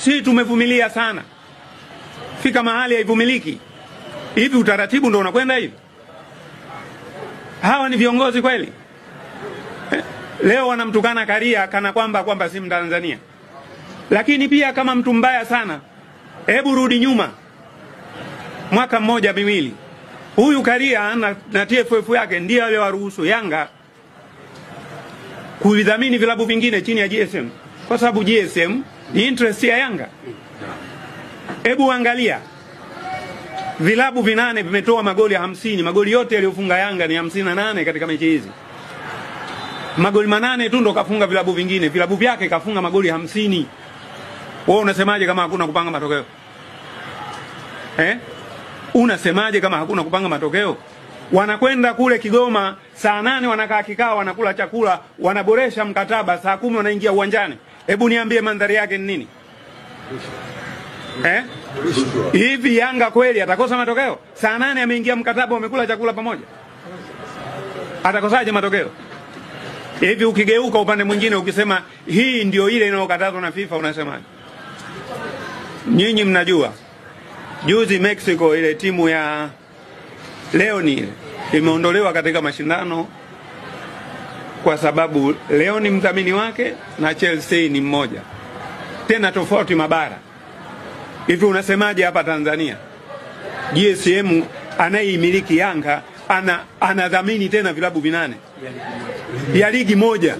Si tumevumilia sana, fika mahali haivumiliki. Hivi utaratibu ndio unakwenda hivi? Hawa ni viongozi kweli? Leo wanamtukana Karia kana kwamba si Mtanzania. Lakini pia kama mtu mbaya sana, hebu rudi nyuma mwaka mmoja miwili, huyu Karia na TFF yake ndiye aliyowaruhusu Yanga kuidhamini vilabu vingine chini ya GSM, kwa sababu GSM ni interest ya Yanga. Hebu angalia, vilabu 8 vimetoa magoli 50, magoli yote yaliyofunga Yanga ni 58 katika mechi hizi. Magoli 8 tu ndo kafunga vilabu vingine, vilabu vyake kafunga magoli 50. Wewe unasemaje kama hakuna kupanga matokeo? Unasemaje kama hakuna kupanga matokeo? Wanakwenda kule Kigoma saa 8 wanakaa kikao, wanakula chakula, wanaboresha mkataba, saa 10 wanaingia uwanjani. Hebu niambie mandhari yake ni nini? Hivi Yanga kweli atakosa matokeo? Saa 8 ameingia mkataba, wamekula chakula pamoja. Atakosaje matokeo? Hivi ukigeuka upande mwingine ukisema hii ndio ile inayokatazwa na FIFA, unasemaje? Nyinyi mnajua juzi Mexico ile timu ya Leon ile imeondolewa katika mashindano kwa sababu Leon ni mdhamini wake na Chelsea ni mmoja, tena tofauti mabara. Hivi unasemaje hapa Tanzania? GSM anayeimiliki Yanga anadhamini tena vilabu 8 ya ligi moja.